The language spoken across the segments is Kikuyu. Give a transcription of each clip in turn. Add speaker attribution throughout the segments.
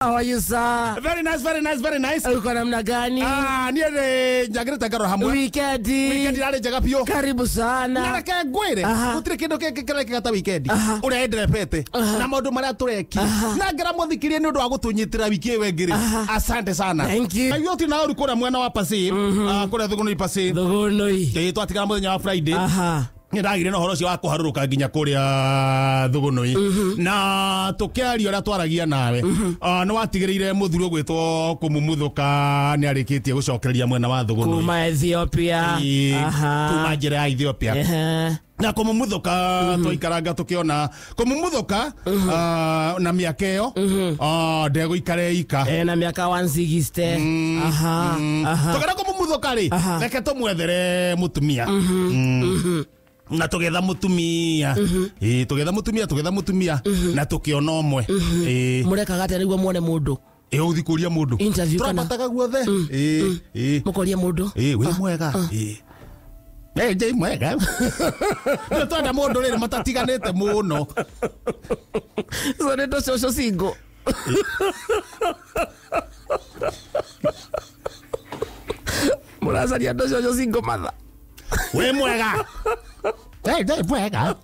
Speaker 1: How are you, sir?
Speaker 2: Very nice, very nice, very nice.
Speaker 1: Uko namna gani?
Speaker 2: Ah, niĩ nĩ njagĩrĩte ngarora hamwe.
Speaker 1: Weekend.
Speaker 2: Weekend irarĩ njega biũ.
Speaker 1: Karibu sana.
Speaker 2: Na reke ngwĩre, gũtirĩ kĩndũ kĩngĩ kĩrekĩka ta weekend. Ũrĩa ĩnderebete na maũndũ marĩa tũreki. Na ngera mũthikĩrie nĩ ũndũ wa gũtũnyitĩra wiki ĩyo ĩngĩ rĩ. Asante sana.
Speaker 1: Thank you.
Speaker 2: Na ithuĩ na ũru kũrĩa mwena wa Pasĩ, kũrĩa Thũgũnũi Pasĩ.
Speaker 1: Thũgũnũi.
Speaker 2: Ĩĩ twatigana mũthenya wa Friday.
Speaker 1: Aha.
Speaker 2: Nĩ ndagire na ũhoro ũcio wa kũharũrũka nginya kũrĩa Thũgũnũi. Na tũkĩaria ũrĩa twaragia nawe, nĩ watigĩrĩire mũthuri ũgwĩtwo kũmumuthũka nĩ arĩkĩtie gũcokereria mwena wa Thũgũnũi.
Speaker 1: Kuma Ethiopia.
Speaker 2: Ĩĩ, kuma njĩra ya Ethiopia. Na kũmumuthũka twaikaranga tũkĩona kũmumuthũka na mĩaka ĩyo ndegũikara ika.
Speaker 1: Na mĩaka 160. Aha. Aha.
Speaker 2: Tũkĩenda kũmumuthũka rĩ, reke tũmwethere mũtumia. Na tũgetha mũtumia. Ĩĩ, tũgetha mũtumia, tũgetha mũtumia na tũkĩona ũmwe. Ĩĩ.
Speaker 1: Mũrekaga atĩa nĩguo muone mũndũ?
Speaker 2: Ĩĩ, ũgũthiĩ kũria mũndũ.
Speaker 1: Interview kana?
Speaker 2: Tũrambataga guothe. Ĩĩ, ĩĩ.
Speaker 1: Mũkoria mũndũ?
Speaker 2: Ĩĩ, wĩ mwega. Ĩĩ. Ĩĩ, ndĩ mwega. Nĩ twenda mũndũ rĩrĩ matatiganĩte mũno.
Speaker 1: So nĩ tũcũcũ single. Mũracaria tũcũcũ single matha.
Speaker 2: Wĩ mwega. Ndĩ, ndĩ mwega.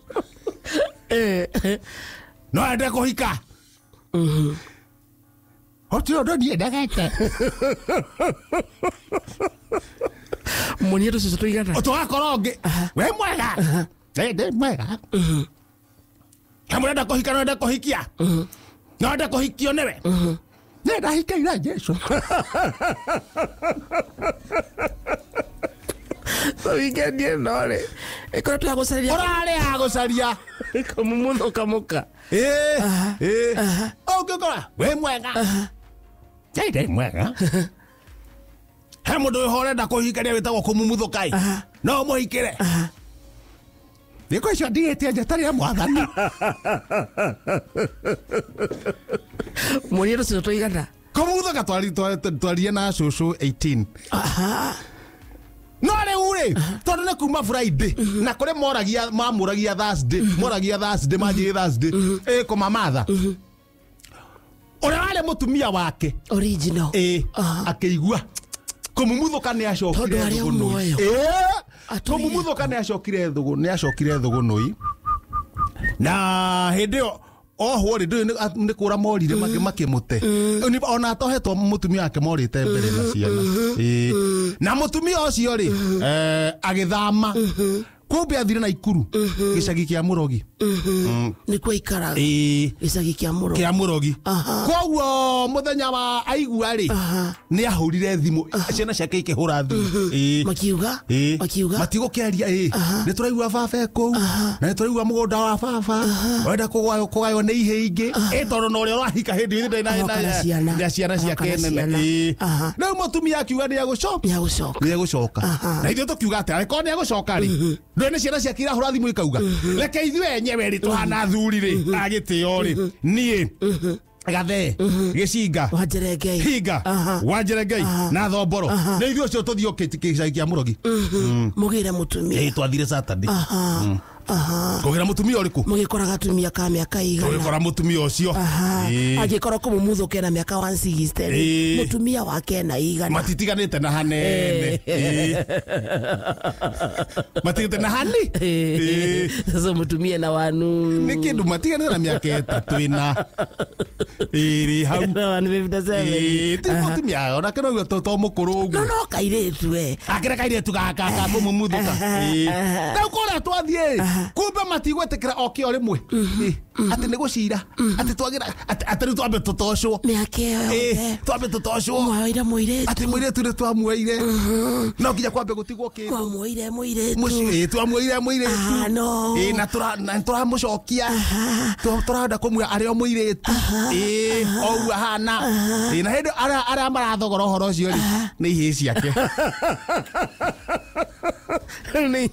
Speaker 2: No ende kũhika. Gũtirĩ ũndũ niĩ ndegete.
Speaker 1: Muonie tũcũcũ tũigana.
Speaker 2: Tũgakora ũngĩ. Wĩ mwega. Ndĩ, ndĩ mwega. He mũrenda kũhika, no ende kũhikia. No ende kũhikio nĩwe. Nĩ ndahikĩire Jesũ.
Speaker 1: So weekend ĩno rĩ, ĩkoretwo ya gũcaria.
Speaker 2: Ũrarĩ ya gũcaria.
Speaker 1: Kũmumuthũka mũka.
Speaker 2: Ĩĩ, ĩĩ. Ũngĩkora wĩ mwega. Ndĩ, ndĩ mwega. He mũndũ wĩho ũrenda kũhikania wĩtagwo kũmumuthũka ĩ. No ũmũhikĩre. Thikũ icio ndigĩtie njeterere mwathani.
Speaker 1: Muonie tũcũcũ tũigana.
Speaker 2: Kũmumuthũka twarie na cũcũ 18. No rĩu rĩ, tondũ nĩ kuma Friday, na kũrĩ moragia, mamũragia Thursday, moragia Thursday, manjĩrĩ Thursday, ĩ kũmamatha. Ũrĩa warĩ mũtumia wake.
Speaker 1: Original.
Speaker 2: Ĩ, akĩigua. Kũmumuthũka nĩ acokire
Speaker 1: Tondũ arĩ
Speaker 2: Thũgũnũi.
Speaker 1: muoyo.
Speaker 2: Ĩ,
Speaker 1: Atũire.
Speaker 2: kũmumuthũka nĩ acokire Thũgũ, nĩ acokire Thũgũnũi. Na hĩndĩ ĩyo ohwo rĩ, ndũĩ nĩ kũra morire makĩmũte. Ona atohetwo mũtumia wake morĩte mbere na ciana. Ĩ. Na mũtumia ũcio rĩ, agĩthama. Kumbe athire Naikuru, gĩcagi kĩa Mũrogi.
Speaker 1: Nĩkuo aikaraga.
Speaker 2: Ĩ.
Speaker 1: Gĩcagi kĩa Mũrogi.
Speaker 2: Kĩa Mũrogi. Koguo mũthenya wa aigua rĩ, nĩ ahũrire thimũ, ciana ciake ikĩhũra thimũ. Ĩ.
Speaker 1: Makiuga?
Speaker 2: Ĩ.
Speaker 1: Makiuga?
Speaker 2: Matigũkĩaria, ĩ. Nĩ tũraigua baba e kũu, na nĩ tũraigua mũgũnda wa baba, ũrenda kũgaywo nĩ ihĩ ingĩ. Ĩ, tondũ na ũrĩa ũrahika hĩndĩ ĩyo ndarĩ
Speaker 1: Aroka na ciana.
Speaker 2: na ciana ciake
Speaker 1: Aroka na
Speaker 2: nene.
Speaker 1: ciana.
Speaker 2: Ĩ. Rĩu mũtumia akiuga nĩ egũcoka.
Speaker 1: Nĩ egũcoka.
Speaker 2: Nĩ egũcoka. Na ithuĩ tũkiuga atĩ angĩkorwo nĩ egũcoka rĩ, ndũĩ nĩ ciana ciake irahũra thimũ ikauga, reke ithuĩ enyewe rĩ tũhana athuri rĩ, agĩtĩo rĩ, niĩ, Gathee, Gĩcinga,
Speaker 1: Wanjerengei.
Speaker 2: Hinga, Wanjerengei, na Thomboro. Nĩ ithuĩ ũcio tũthiĩ gĩcagi kĩa Mũrogi.
Speaker 1: Mũgĩre mũtumia.
Speaker 2: Ĩĩ, twathire Saturday. Kũgĩra mũtumia ũrĩkũ?
Speaker 1: Mũgĩkora gatumia ka mĩaka igana.
Speaker 2: Tũgĩkora mũtumia ũcio. Ĩĩ.
Speaker 1: Angĩkorwo kũmumuthũka na mĩaka 160 rĩ,
Speaker 2: Ĩĩ.
Speaker 1: mũtumia wake ena igana.
Speaker 2: Matitiganĩte na hanene. Ĩĩ. Matiganĩte na hani. Ĩĩ.
Speaker 1: Sasa mũtumia na wanu.
Speaker 2: Nĩ kĩndũ matiganĩte na mĩaka ĩtatũ ĩna. Ĩrĩ hau.
Speaker 1: Na wanu 57.
Speaker 2: Ĩĩ, ti mũtumia, onake noguo to mũkũrũ ũguo.
Speaker 1: No, no kairĩtu we.
Speaker 2: Akĩre kairĩtu gaka ka kũmumuthũka. Ĩĩ. Rĩu kũrĩa twathiĩ, kumbe matigwĩtĩkĩra oke o rĩmwe. Ĩĩ, atĩ nĩ gũcira, atĩ twagira, atĩ rĩu twambe tũtocwo.
Speaker 1: Mĩaka ĩyo
Speaker 2: Ĩĩ,
Speaker 1: yothe.
Speaker 2: twambe tũtocwo.
Speaker 1: Mwaoire mũirĩtu.
Speaker 2: Atĩ mũirĩtu nĩ twamuoire. No nginya kwambe gũtigwo kĩndũ.
Speaker 1: Mwamuoire mũirĩtu.
Speaker 2: Mũciĩ, ĩĩ, twamuoire mũirĩtu.
Speaker 1: Ah, no.
Speaker 2: Ĩĩ, na tũramũcokia. Tũrenda kũmuoya arĩ o mũirĩtu. Ĩĩ, o ũguo ahana. Ĩĩ, na hĩndĩ arĩa marathogora ũhoro ũcio rĩ, nĩ ihĩĩ ciake.
Speaker 1: Nĩ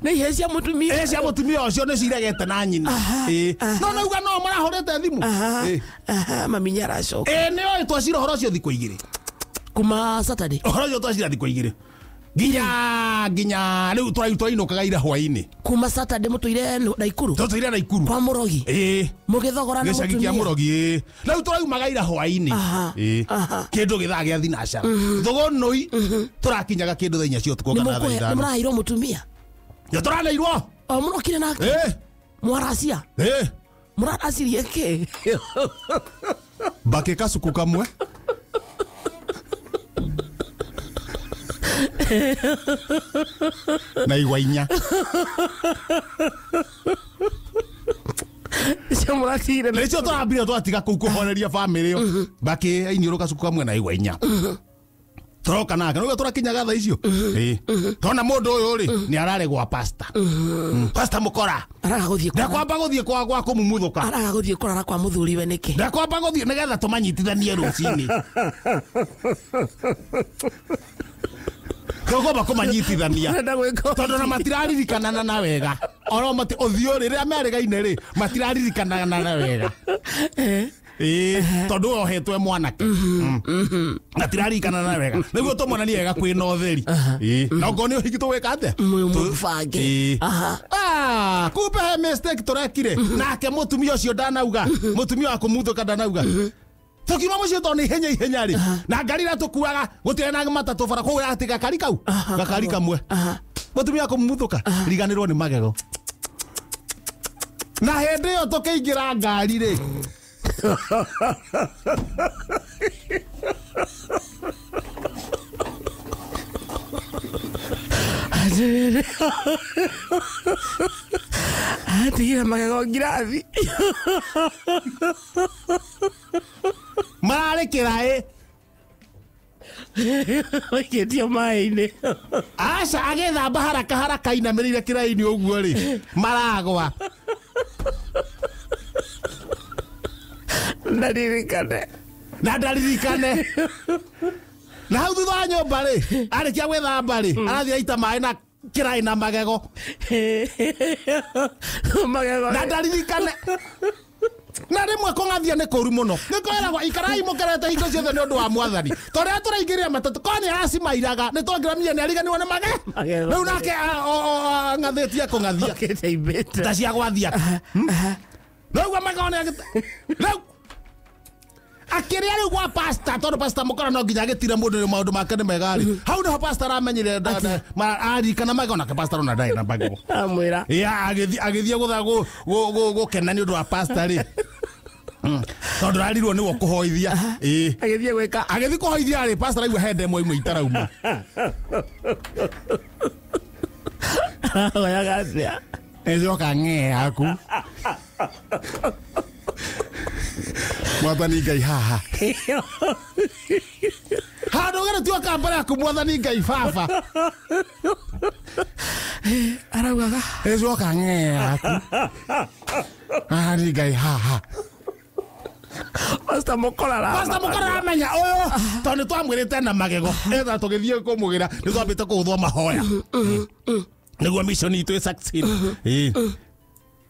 Speaker 1: ihĩĩ cia mũtumia.
Speaker 2: Ihĩĩ cia mũtumia ũcio nĩ ciregete na nyina. Ĩĩ. No nauga no marahũrĩte thimũ. Ĩĩ.
Speaker 1: Mami nĩ aracoka.
Speaker 2: Ĩĩ, nĩ oĩ twacira ũhoro ũcio thikũ igĩrĩ.
Speaker 1: Kuma Saturday.
Speaker 2: Ũhoro ũcio twacira thikũ igĩrĩ. Nginya nginya riu tũrainũkaga ira hwainĩ.
Speaker 1: Kuma Saturday mũtũire Naikuru.
Speaker 2: Tũtũire Naikuru.
Speaker 1: Kwa Mũrogi.
Speaker 2: Ĩĩ.
Speaker 1: Mũgĩthogora na
Speaker 2: Gĩcagi kĩa
Speaker 1: mũtumia.
Speaker 2: Mũrogi ĩĩ. Rĩu tũraumaga ira hwainĩ. Ĩĩ. Kĩndũ gĩthaa gĩa thinacara. Thũgũnũi tũrakinyaga kĩndũ thaa 4 cia ũtukũ kana thaa
Speaker 1: Nĩ
Speaker 2: 5.
Speaker 1: mũraheirwo mũtumia.
Speaker 2: Nĩ tũraneirwo.
Speaker 1: O mũrokire nake.
Speaker 2: Ĩĩ.
Speaker 1: Mwaracia.
Speaker 2: Ĩĩ.
Speaker 1: Mũraracirie kĩ?
Speaker 2: Mbakĩ kacuku kamwe. Na igwa 4.
Speaker 1: Icio mũratigire.
Speaker 2: Nĩcio tũrambire twatiga kũu kũhoreria bamĩrĩ ĩyo. Mbakĩ ainiũrũ kacuku kamwe na igwa 4. Tũroka nake nĩguo tũrakinyaga thaa icio. Ĩĩ. Tona mũndũ ũyũ rĩ nĩ ararĩ gwa pasta. Pasta mũkora.
Speaker 1: Araga gũthiĩ kũrara.
Speaker 2: Ndakwamba gũthiĩ kwa kũmumuthũka.
Speaker 1: Araga gũthiĩ kũrara kwa mũthuriwe nĩkĩ?
Speaker 2: Ndakwamba gũthiĩ nĩgetha tũmanyitithanie rũcinĩ. Tũkwamba kũmanyitithania. Tondũ na matiraririkanana na wega. Oro mati ũthiũ rĩrĩa merĩgaine rĩ matiraririkanana na wega. Ĩĩ, tondũ ohetwe mwanake. Matiraririkanana na wega. Nĩguo tũmonanie wega kwĩna ũtheri. Ĩĩ, na okorwo nĩ ũhiki tũgwĩka atĩa?
Speaker 1: Mũbange.
Speaker 2: Ĩĩ. Kumbe he mistake tũrekire. Nake mũtumia ũcio ndanauga. Mũtumia wa kũmuthũka ndanauga. Tukiuma mũciĩ tondũ nĩ ihenya ihenya rĩ. Na ngari ĩrĩa tũkuaga gũtirĩ na matatũ bara koguo yatiga gakari kau. Gakari kamwe. Mũtumia wa kũmumuthũka riganĩrwo nĩ magego. Na hĩndĩ ĩyo tũkĩingĩra ngari rĩ.
Speaker 1: Atigire magego ngirathi.
Speaker 2: Mararĩ kĩraĩ.
Speaker 1: Waikĩtio maĩ-inĩ.
Speaker 2: Aca agĩthamba haraka haraka ainamĩrĩire kĩraĩ-inĩ ũguo rĩ maragwa.
Speaker 1: Ndaririkane.
Speaker 2: Na ndaririkane. Na hau thutha wa nyũmba rĩ arĩkia gwĩthamba rĩ arathiĩ aita maĩ na kĩraĩ na magego.
Speaker 1: Magego.
Speaker 2: Na ndaririkane. Na rĩmwe kũng'athia nĩ kũru mũno. Nĩ kwĩragwo ikarai mũkerete hingo ciothe nĩ ũndũ wa mwathani. Tondũ rĩrĩa tũraingĩrire matatũ korwo nĩ aracimairaga nĩ twangĩramire nĩ ariganĩrwo nĩ
Speaker 1: Magego.
Speaker 2: Rĩu nake ang'athĩtie kũng'athia.
Speaker 1: Okĩte imbĩte.
Speaker 2: Ta cia gwathia. Rĩu magego nĩ rĩu akĩrĩa rĩu gwa pasta tondũ pasta mũkora no nginya agĩtire mũndũ nĩ maũndũ make nĩ mega rĩ. Hau nĩho pasta aramenyire aririkana magego nake pasta ona ndarĩ na magego.
Speaker 1: Amwĩra.
Speaker 2: Ya agĩthiĩ gũtha gũkena nĩ ũndũ wa pasta rĩ. Tondũ arirwo nĩwe kũhoithia. Ĩĩ.
Speaker 1: Agĩthiĩ gwĩka.
Speaker 2: Agĩthiĩ kũhoithia rĩ pasta araigua he ndemwa imwe itarauma.
Speaker 1: Arahoyaga atĩa?
Speaker 2: Ĩcoka ng'ee yaku. Mwathani Ngai haha. Handũ ũgeretio kambara yaku mwathani Ngai baba.
Speaker 1: Araugaga.
Speaker 2: Ĩcoka ng'ee yaku. Mwathani Ngai haha.
Speaker 1: Pasta mũkora
Speaker 2: Pasta mũkora aramenya ũyũ tondũ nĩ twamwĩrĩte na magego. Etha tũgĩthiĩ kũmũgĩra nĩ twambĩte kũgũthwo mahoya. Nĩguo mission itũ ĩ succeed. Ĩĩ.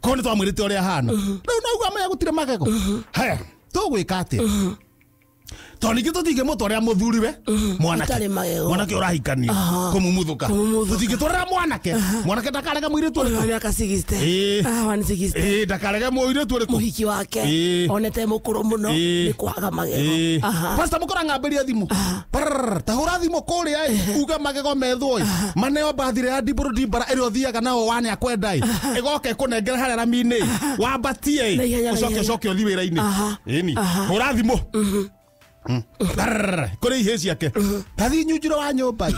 Speaker 2: Koguo nĩ twamwĩrĩte ũrĩa ahana. Rĩu nauga amenya gũtirĩ magego. Haya, tũgwĩka atĩa? Tondũ ningĩ tũtingĩmũtwarĩra mũthuriwe mwanake.
Speaker 1: Ũtarĩ magego.
Speaker 2: Mwanake ũrahikania kũmumuthũka. Tũtingĩtwarĩra mwanake. Mwanake ndakarege mũirĩtu
Speaker 1: Ũyũ wa
Speaker 2: ũrĩkũ.
Speaker 1: mĩaka 60.
Speaker 2: Ĩĩ.
Speaker 1: 160.
Speaker 2: Ĩĩ, ndakarege mũirĩtu ũrĩkũ.
Speaker 1: Mũhiki wake.
Speaker 2: Ĩĩ.
Speaker 1: Onete mũkũrũ mũno
Speaker 2: Ĩĩ.
Speaker 1: nĩ kwaga magego.
Speaker 2: Ĩĩ. Pasta mũkora ng'ambĩrie thimũ. Brrr, ta hũra thimũ kũrĩa ĩ uge magego methwo ĩ maneo mbathire ya ndimbũrũ ndimbara ĩrĩa ũthiaga nao wane akwenda ĩ ĩgoka ĩkũnengere harĩa rami-inĩ wambatie
Speaker 1: Na ihenya,
Speaker 2: ĩ
Speaker 1: na
Speaker 2: ũcoke
Speaker 1: ihenya.
Speaker 2: ũcoke ũthiĩ wĩra-inĩ. Ĩni. Hũra thimũ. Brrr, kũrĩ ihĩ ciake. Tathiĩ nyunjiro wa nyũmba ĩ.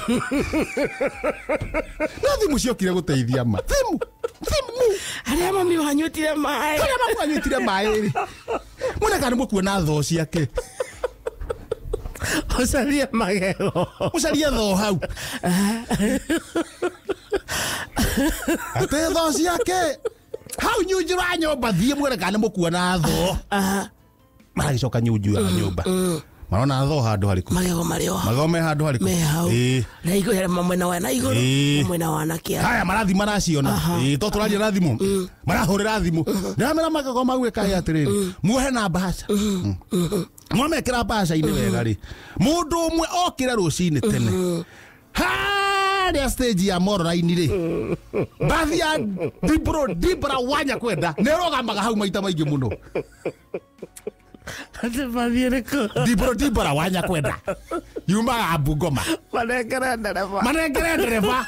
Speaker 2: No thimũ ciokire gũteithia ma. Thimũ. Thimũ.
Speaker 1: Harĩa mami wanyuĩtire maĩ.
Speaker 2: Harĩa mami wanyuĩtire maĩ rĩ. Mwone kana nĩ mũkuona thoo ciake.
Speaker 1: Ũcarie magego.
Speaker 2: Ũcarie thoo hau. Atĩ thoo ciake. Hau nyunjiro wa nyũmba thiĩ mwone kana nĩ mũkuona thoo. Maragĩcoka nyunju ya nyũmba. Marona thoo handũ harĩkũ?
Speaker 1: Magego marĩ o.
Speaker 2: Magego me handũ harĩkũ?
Speaker 1: Me hau.
Speaker 2: Ĩĩ.
Speaker 1: Na igũrũ mwena wa na igũrũ
Speaker 2: Ĩĩ.
Speaker 1: na mwena wa na kĩanda.
Speaker 2: Haya marathi maraciona. Ĩĩ, to tũraria na thimũ. Marahũrĩra thimũ. Ndĩramera magego mau ĩkahe atĩrĩrĩ. Muohe na mbahaca. Mwamekĩra mbahaca-inĩ wega rĩ. Mũndũ ũmwe okĩre rũcinĩ tene. Harĩa stage ya Mororaini rĩ, mbathi ya Dibro Dibra Wanya Kwenda nĩ ĩrũgamaga hau maita maingĩ mũno.
Speaker 1: Atĩ bathi ĩrĩkũ?
Speaker 2: Dibro Dibra Wanya Kwenda yumaga Bungoma.
Speaker 1: Manengere ndereba.
Speaker 2: Manengere ndereba.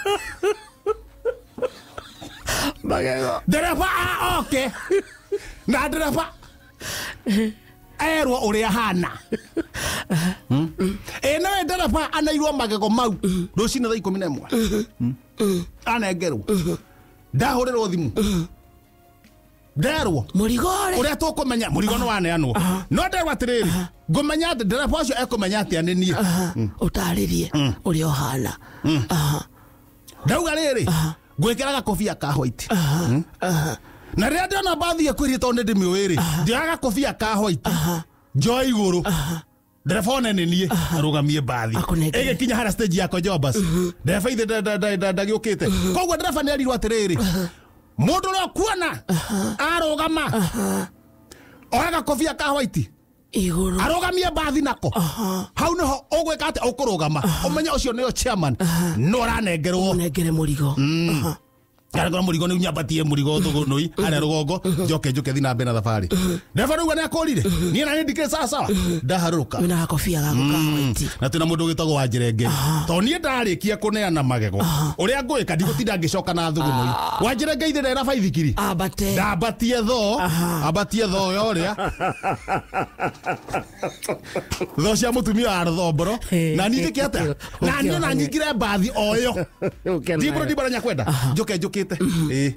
Speaker 1: Magego.
Speaker 2: Ndereba oke na ndereba erwo ũrĩa hana. Ĩ nawe ndereba anairwo magego mau rũcinĩ thaa 11. Anengerwo. Ndahũrĩrwo thimũ. Nderwo
Speaker 1: Mũrigo rĩ.
Speaker 2: ũrĩa tũkũmenya mũrigo nĩ waneanwo. No nderwo atĩrĩrĩ, ngũmenya atĩ ndereba ũcio ekũmenya atĩa nĩ niĩ.
Speaker 1: Ũtarĩrie ũrĩa ũhana.
Speaker 2: Ndauga rĩrĩ, ngwĩkĩra gakobia ka white. Na rĩrĩa ndĩrona mbathi ĩkwĩrie tondũ nĩ ndĩmĩũĩ rĩ, ndĩoya gakobia ka white njoe igũrũ. Ndereba one nĩ niĩ arũgamie mbathi.
Speaker 1: Akũnengere.
Speaker 2: Ĩgĩkinya harĩa stage yakwa Jombas. Ndereba ithe ndagĩũkĩte. Koguo ndereba nĩ erirwo atĩrĩrĩ, mũndũ ũrĩa ũkuona arũgama oya gakobia ka white
Speaker 1: Igũrũ.
Speaker 2: arũgamie mbathi nako. Hau nĩho ũgwĩka atĩ ũkũrũgama ũmenye ũcio nĩo chairman no ũranengerwo.
Speaker 1: Ũnengere mũrigo.
Speaker 2: Ngarengera mũrigo nĩ nyambatie mũrigo thũgũnũi harĩa rũgongo njoke njũke thiĩ na mbere na thabarĩ. Ndereba rĩu nĩ akũrire niĩ na niĩ ndikĩrĩ sawa sawa ndaharũrũka.
Speaker 1: Wĩna gakobia gaku ka white.
Speaker 2: Na twĩna mũndũ ũgĩtagwo Wanjĩrenge. Tondũ niĩ ndarĩkia kũneana magego ũrĩa ngwĩka ndigũtinda ngĩcoka na thũgũnũi. Wanjĩrenge ithe ndera baithikiri.
Speaker 1: Ambate.
Speaker 2: Ndambatie thoo, ambatie thoo ya ũrĩa thoo cia mũtumia wa rũthomboro. Na niĩ njĩke atĩa? Na niĩ ona nyingĩre mbathi o ĩyo. Ndibro Dibra Nyakwenda njoke njũkĩte. Ĩĩ.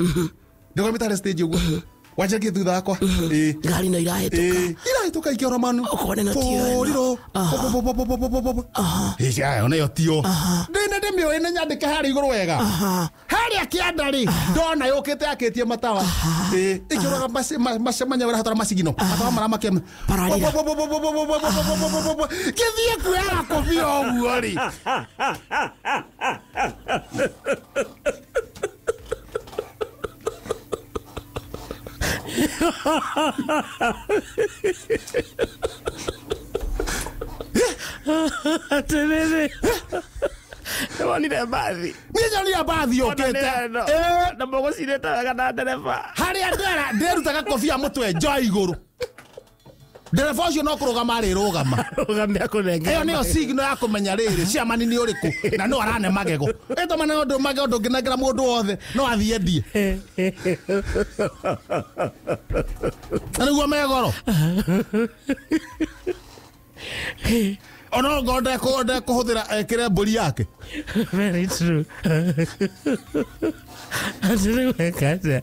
Speaker 2: Ndũgamĩte harĩa stage ũguo. Wanjĩrenge thutha wakwa. Ĩĩ.
Speaker 1: Ngari no irahĩtũka.
Speaker 2: Irahĩtũka ikĩora manu.
Speaker 1: Ũkona ĩno tiyo ĩno.
Speaker 2: Bũriro. Ĩĩ, aya, ona ĩyo tiyo. Ndĩ ndĩmĩũĩ nĩ nyandĩke harĩa igũrũ wega. Harĩa kĩanda rĩ, ndona yũkĩte yakĩtie matawa. Ĩĩ, ĩkĩoraga macemania wĩra hatara macigino. Matawa maramakia.
Speaker 1: Pararira.
Speaker 2: Gĩthiĩ kuoya gakobia ũguo rĩ.
Speaker 1: Atĩrĩrĩ. Nĩwonire mbathi.
Speaker 2: Niĩ nyonire mbathi yũkĩte.
Speaker 1: Na mũgũcirĩte wega na ndereba.
Speaker 2: Harĩa ndera ndĩruta gakobia mũtwe njoe igũrũ. Ndereba ũcio no kũrũgama arĩrũgama.
Speaker 1: Rũgamia akũnengere.
Speaker 2: Ĩyo nĩyo signal ya kũmenya rĩrĩ chairman nĩ ũrĩkũ na no arane magego. Ĩtoma nĩ ũndũ magego ndũngĩnengera mũndũ wothe no athiĩ endie. Na nĩguo megoro. Ona ngorwo ndekũhũthĩra ekĩre mbũri yake.
Speaker 1: Very true. Atĩrĩ weka atĩa?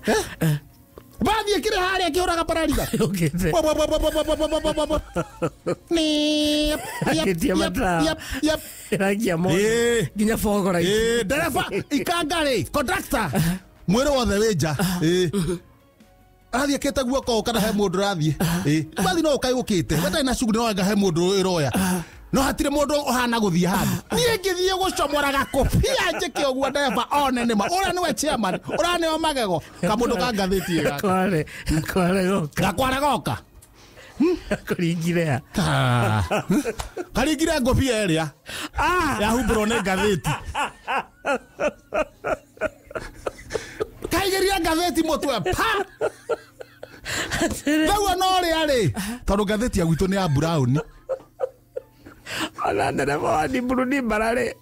Speaker 2: Mbathi ĩkĩrĩ harĩa ĩkĩhũraga pararira.
Speaker 1: Yũkĩte. Akĩtie matawa. Ĩrakia moto. Nginya bogora.
Speaker 2: Ndereba ikanga rĩ, conductor mwĩrĩ wothe wĩ nja. Ĩĩ. Arathiĩ akĩte guoko kana he mũndũ ũrathiĩ. Ĩĩ. Mbathi no ũkaĩ ũkĩte. We ndarĩ na shughuli no anga he mũndũ ĩroya. No hatirĩ mũndũ ũhana gũthiĩ handũ. Niĩ ngĩthiĩ gũcomora gakobia njĩke ũguo ndereba one nĩma. Ũrĩa nĩwe chairman, ũraneo magego. Kamũndũ ka ngathĩti gaka.
Speaker 1: Gakware. Gakware goka.
Speaker 2: Gakware goka.
Speaker 1: Kũringire ha?
Speaker 2: Karingire ngobia ĩrĩa. Yahumbĩrwo nĩ ngathĩti. Kaigĩria ngathĩti mũtwe pa. Rĩu ona ũrĩa rĩ, tondũ ngathĩti ya gwitũ nĩ ya brown.
Speaker 1: Ona ndereba wa Dibru Dibra rĩ,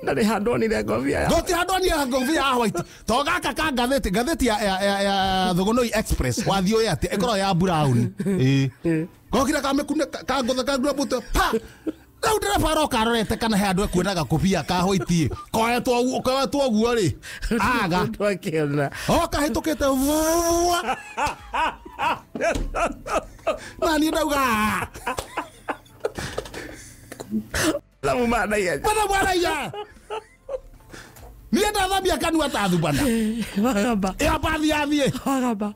Speaker 1: ndarĩ handũ onire ngobia ya.
Speaker 2: Gũtirĩ handũ onire ngobia ya white. To gaka ka ngathĩti, ngathĩti ya Thũgũnũi Express wathiĩ ũĩ atĩa, ĩkoragwo ya brown. Ĩĩ. Gokire kamĩkune kangũtha kangũtha mũtwe pa. Rĩu ndereba aroka arorete kana he handũ ekuona gakobia ka white koetwo ũguo rĩ, aga.
Speaker 1: Mũndũ akĩona.
Speaker 2: Oka hĩtũkĩte vua. Na niĩ ndauga.
Speaker 1: Mathabu ma naihenya.
Speaker 2: Mathabu ma naihenya. Niĩ ndathambia kanua ta thubana.
Speaker 1: Wagamba.
Speaker 2: Ĩyo mbathi yathiĩ.
Speaker 1: Wagamba.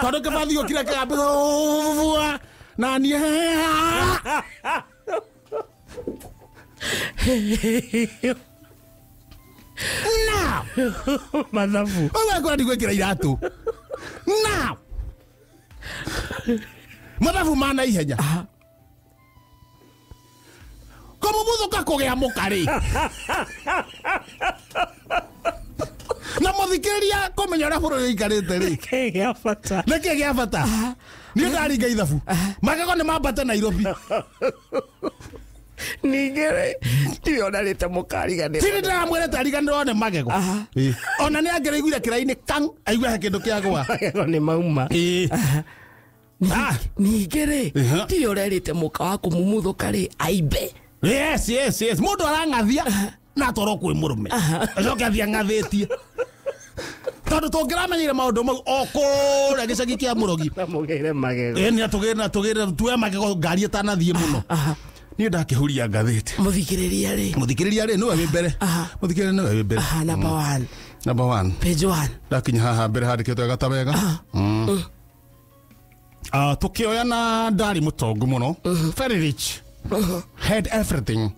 Speaker 2: Tondũ kĩbathi gĩokire kĩgambĩra na niĩ. Now.
Speaker 1: Mathabu.
Speaker 2: Ũguo ngora ndigwĩkĩra iratũ. Now. Mathabu ma naihenya. Kũmumuthuka kũgĩa mũkarĩ. Na mũthikĩrĩria kũmenya ũrĩa bũrũri ũikarĩte rĩ.
Speaker 1: Nĩkĩ gĩa bata?
Speaker 2: Nĩkĩ gĩa bata? Niĩ ndaringa ithabu. Magego nĩ mambate Nairobi.
Speaker 1: Ningĩ rĩ, tiwe onarĩte mũkariganĩrwo.
Speaker 2: Tiri ndĩramwĩrĩte ariganĩrwo nĩ magego. Ona nĩ angĩraiguire kĩraini kang aigue he kĩndũ kĩagwa.
Speaker 1: Magego nĩ mauma. Ningĩ rĩ, tiwe ũrerĩte mũka wa kũmumuthuka rĩ aimbe.
Speaker 2: Yes, yes, yes. Mũndũ arang'athia na atwarwo kwĩ mũrũme. Acoke athiĩ ang'athĩtie. Tondũ tũngĩramenyeire maũndũ mau o kũrĩa gĩcagi kĩa Mũrogi.
Speaker 1: Na mũgĩre magego.
Speaker 2: Ĩĩ nĩ tũgĩre tũgĩre tuoe magego ngari ĩtanathiĩ mũno. Niĩ ndakĩhuria ngathĩti.
Speaker 1: Mũthikĩrĩria rĩ.
Speaker 2: Mũthikĩrĩria rĩ nĩwe wĩ mbere. Mũthikĩrĩria nĩwe wĩ mbere.
Speaker 1: Number 1.
Speaker 2: Number 1.
Speaker 1: Page 1.
Speaker 2: Ndakinya haha mbere handĩkĩtwo wega ta wega. Tũkĩoya na ndarĩ mũtongu mũno. Very rich. Had everything.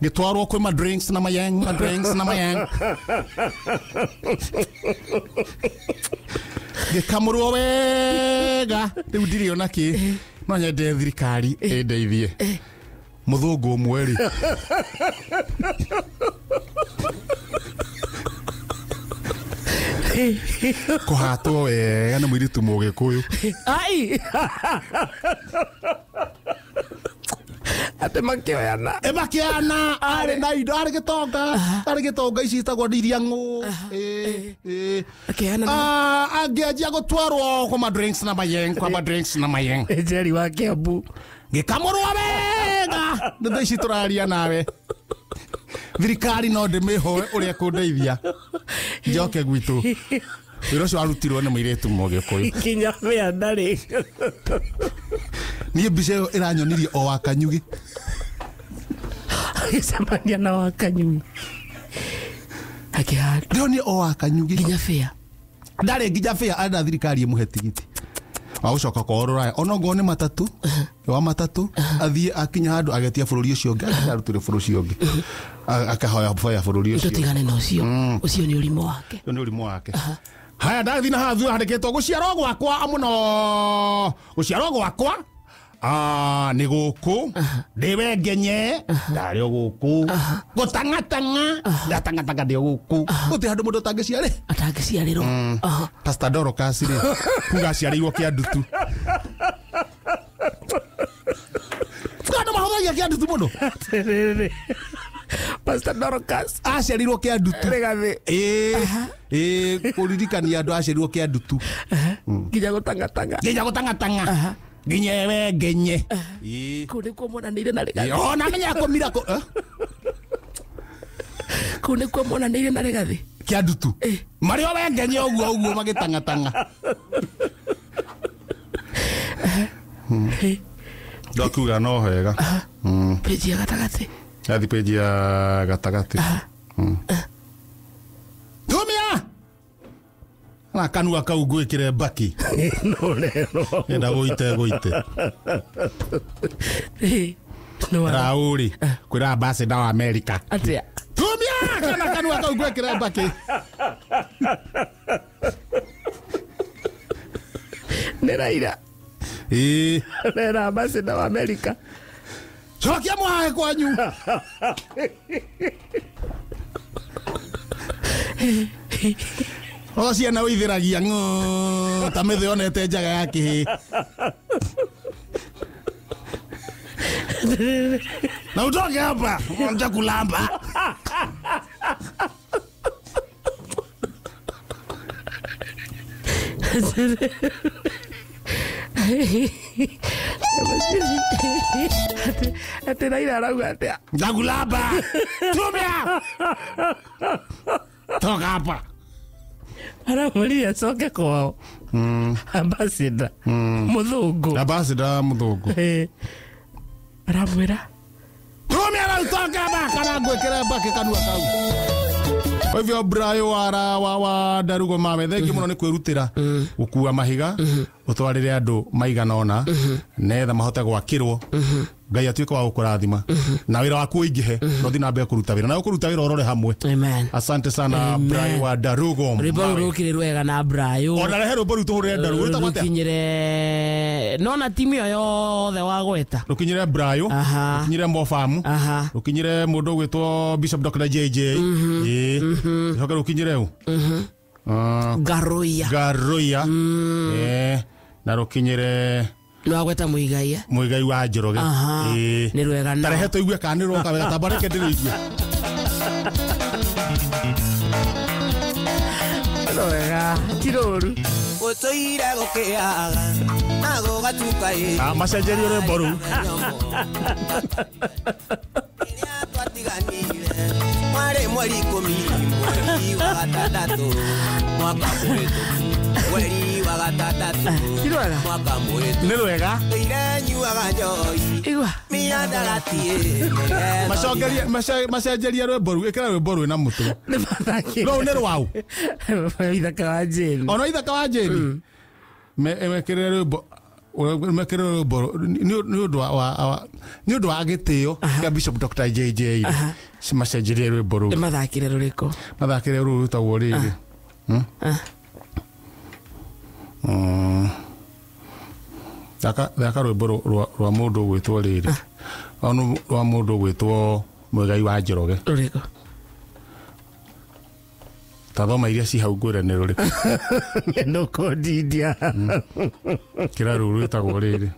Speaker 2: Gĩtwarwo kwĩ ma drinks na mayeng, ma drinks na mayeng. Gĩkamũrwo wega. Rĩu ndirĩ ona kĩ. No nyende thirikari ĩndeithie. Mũthũngũ ũmwe rĩ. Kũhatwo wega nĩ mũirĩtu Mũgĩkũyũ.
Speaker 1: Ai. Atĩ makĩoyana.
Speaker 2: Makĩoyana arĩ na indo, arĩ gĩtonga, arĩ gĩtonga ici citagwo iria ng'ũ.
Speaker 1: Akĩoyana.
Speaker 2: Angĩanjia gũtwarwo kwa ma drinks na mayeng, kwa ma drinks na mayeng.
Speaker 1: Njeri wa Kiambu.
Speaker 2: Gĩkamũrwo wega. Nĩ thaa ici tũraria nawe. Thirikari no ndĩmĩhoe ũrĩa kũndeithia. Njoke gwitũ. Wĩra ũcio warutirwo nĩ mũirĩtu Mũgĩkũyũ.
Speaker 1: Kinya bĩa ndarĩ.
Speaker 2: Niĩ mbica ĩyo ĩranyonirie o wa Kanyugi.
Speaker 1: Agĩcemania na wa Kanyugi. Akĩhandwo.
Speaker 2: Ndĩronire o wa Kanyugi.
Speaker 1: Nginya bĩa.
Speaker 2: Ndarĩ nginya bĩa, arenda thirikari ĩmũhe tigiti. Wa gũcoka kwao rũraya. Ona ongorwo nĩ matatũ, wa matatũ, athiĩ akinya handũ agetia bũrũri ũcio ũngĩ, arutĩre bũrũri ũcio ũngĩ. Akahoya boya bũrũri ũcio.
Speaker 1: Tũtigane na ũcio. Ũcio nĩ ũrimũ wake.
Speaker 2: Ũcio nĩ ũrimũ wake. Haya ndathiĩ na haha thutha handĩkĩtwo gũciarwo gwakwa mũno. Gũciarwo gwakwa nĩ gũkũ ndĩwe ngenye ndarĩ o gũkũ gũtang'atang'a ndatang'atang'a ndĩ o gũkũ gũtirĩ handũ mũndũ atangĩciarĩ
Speaker 1: atangĩciarĩrwo.
Speaker 2: Pastor Dorcas rĩ kuga aciarĩirwo Kĩandutu. Andũ mahũthagia Kĩandutu mũno.
Speaker 1: Atĩrĩrĩ, Pastor Dorcas
Speaker 2: aciarĩirwo Kĩandutu.
Speaker 1: Rĩgathĩ.
Speaker 2: Ĩĩ kũririkania andũ aciarĩirwo Kĩandutu.
Speaker 1: Nginya gũtang'atang'a.
Speaker 2: Nginya gũtang'atang'a. Nginya we ngenye.
Speaker 1: Kũu nĩkuo monanĩire na Rĩgathĩ.
Speaker 2: Ona menya kũmira kũ.
Speaker 1: Kũu nĩkuo monanĩire na Rĩgathĩ.
Speaker 2: Kĩandutu. Marĩ o we ngenye ũguo ũguo magĩtang'atang'a. Ndakuga no wega.
Speaker 1: Peji ya gatagatĩ.
Speaker 2: Yathi peji ya gatagatĩ. Tumia! Na kanua kau ngwĩkĩre mbaki.
Speaker 1: No rero.
Speaker 2: Enda gũite gũite. Raũrĩ kwĩra ambassador wa America.
Speaker 1: Atĩa?
Speaker 2: Tumia! Kana kanua kau ngwĩkĩre mbaki.
Speaker 1: Nĩ Raila.
Speaker 2: Ĩĩ.
Speaker 1: Nĩ ambassador wa America.
Speaker 2: Cokia mwahe kwanyu. O ciana ũithĩragia ng'ũ ta mĩthĩ yonete njaga ya kĩhĩ. Na utoke hapa, unja kulamba.
Speaker 1: Atĩ Raila arauga atĩa?
Speaker 2: Njakulamba. Tumia! Toka hapa.
Speaker 1: Aramwĩrire acoke kwao. Ambassador mũthũngũ.
Speaker 2: Ambassador mũthũngũ.
Speaker 1: Aramwĩra
Speaker 2: Tumia na utoke hapa kana ngwĩkĩre mbakĩ kanua kau. Kwa hivyo Brayo wa Ndarugo Mame, thengiũ mũno nĩ kwĩrutĩra gũkua mahiga. Ũtwarĩre andũ maigana ũna netha mahote gwakĩrwo. Ngai atuĩke wa gũkũrathima na wĩra waku ũingĩhe na ũthiĩ na mbere kũruta wĩra na ũkũruta wĩra ũrore hamwe.
Speaker 1: Amen.
Speaker 2: Asante sana.
Speaker 1: Amen.
Speaker 2: Brai wa Darugo.
Speaker 1: Rwĩmbo rũu rũkĩrĩ rwega na Brayo.
Speaker 2: Ona rehe rwĩmbo rũu tũhũrĩre Darugo rwĩtagwo atĩa?
Speaker 1: Rũkinyĩre nona timu ĩyo yothe wagweta.
Speaker 2: Rũkinyĩre Brayo.
Speaker 1: Aha.
Speaker 2: Rũkinyĩre Mofamu.
Speaker 1: Aha.
Speaker 2: Rũkinyĩre mũndũ ũgwĩtwo Bishop Dr JJ. Ĩĩ, rũcoke rũkinyĩre ũ? Ah,
Speaker 1: Ngaroia.
Speaker 2: Garoia. Ĩĩ, na rũkinyĩre
Speaker 1: Nĩwagweta Muigai, eh?
Speaker 2: Muigai wa Njoroge.
Speaker 1: Aha.
Speaker 2: Ĩĩ.
Speaker 1: Nĩ rwega
Speaker 2: Tarehe
Speaker 1: nao.
Speaker 2: tũigue kana nĩ rwoka wega, tamba reke ndĩrĩigue.
Speaker 1: Rwega ti rũru.
Speaker 3: Gũtũire gũkĩaga na gũgatuka ĩ.
Speaker 2: Ah, macenjerio rwĩmbo rũu.
Speaker 3: Rĩrĩa twatiganire mwarĩ mweri 10 mweri wa gatandatũ mwaka mũhĩtũku, mweri wa gatandatũ
Speaker 1: Ti rwega.
Speaker 3: mwaka mũhĩtũku.
Speaker 2: Nĩ rwega.
Speaker 3: Tũire nyuaga njohi
Speaker 1: Igua.
Speaker 3: mĩandarati.
Speaker 2: Macongerie macenjerie rwĩmbo rũu, ĩkĩra rwĩmbo rwĩna mũtwe.
Speaker 1: Nĩ mathakĩre.
Speaker 2: Rũu nĩ rwau?
Speaker 1: Ithaka wa Jane.
Speaker 2: Ona ithaka wa Jane mekĩrĩre rwĩmbo, mekĩrĩre rwĩmbo nĩ ũndũ nĩ ũndũ wa gĩtĩo kĩa Bishop Dr JJ, macenjerie rwĩmbo rũu.
Speaker 1: Nĩ mathakĩre rũrĩkũ?
Speaker 2: Mathakĩre rũu rwĩtagwo rĩrĩ. Thaka rwĩmbo rwa mũndũ ũgwĩtwo rĩrĩ, rwa mũndũ ũgwĩtwo Muigai wa Njoroge.
Speaker 1: Rũrĩkũ?
Speaker 2: Ta thoma iria ci hau ngwĩre nĩ rũrĩkũ.
Speaker 1: Nũkũndindia.
Speaker 2: Kĩra rũu rwĩtagwo rĩrĩ.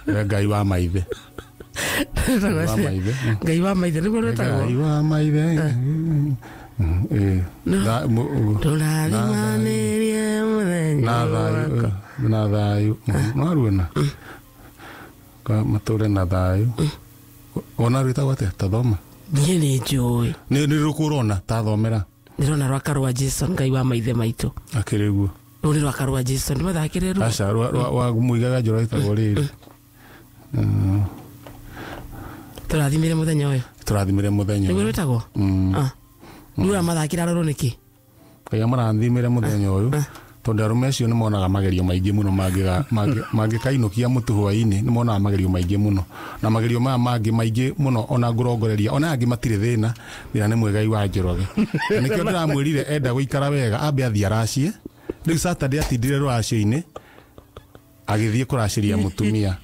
Speaker 2: Nĩ Ngai wa maithe. Ngai wa maithe.
Speaker 1: Ngai wa maithe nĩguo rwĩtagwo.
Speaker 2: Ngai wa maithe. Ĩĩ.
Speaker 1: Tũrathimanĩrie mũthenya
Speaker 2: Na thayũ.
Speaker 1: wakwa.
Speaker 2: Na thayũ no ruona matũre na thayũ. Wona rwĩtagwo atĩa? Ta thoma.
Speaker 1: Niĩ nĩ njũĩ.
Speaker 2: Nĩ rũkũ ũrona? Ta thomera.
Speaker 1: Ndĩrona rwaka rwa Jason, Ngai wa maithe maitũ.
Speaker 2: Akĩrĩ guo.
Speaker 1: Rũu nĩ rwaka rwa Jason, nĩ mathakĩre rũu.
Speaker 2: Aca, rwa Muigai wa Njoroge rwĩtagwo rĩrĩ.
Speaker 1: Tũrathimire mũthenya ũyũ.
Speaker 2: Tũrathimire mũthenya
Speaker 1: Nĩguo
Speaker 2: ũyũ.
Speaker 1: rwĩtagwo. Rũu ũramathakĩra rũrũ nĩkĩ?
Speaker 2: Ngai amarathimire mũthenya ũyũ tondũ arũme acio nĩ monaga magerio maingĩ mũno mangĩkainũkia mũtu hwaĩ-inĩ, nĩ monaga magerio maingĩ mũno, na magerio maya mangĩ maingĩ mũno ona ngũrongoreria ona angĩ matirĩ thĩna. Thĩna nĩ Muigai wa Njoroge. Na nĩkĩo ndĩramwĩrire enda gũikara wega ambe athiĩ aracie. Rĩu Saturday atindire rũracio-inĩ agĩthiĩ kũracĩria mũtumia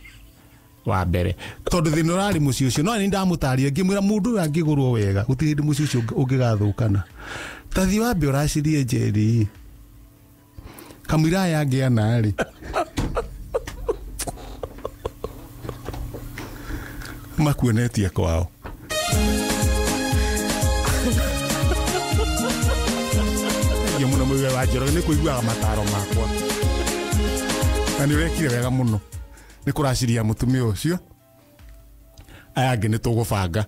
Speaker 2: wa mbere tondũ thĩna ũrarĩ mũciĩ ũcio. No nĩ ndamũtarire ngĩmwĩra mũndũ ũyũ angĩgũrwo wega gũtirĩ hĩndĩ mũciĩ ũcio ũngĩgathũkana. Ta thiĩ wambe ũracĩrie njeri kamũira aya angĩ ana rĩ makuonetie kwao. Thengiũ mũno Muigai wa Njoroge nĩ kũiguaga mataro makwa na nĩ ũrekire wega mũno nĩ kũraciria mũtumia ũcio. Aya angĩ nĩ tũgũbanga.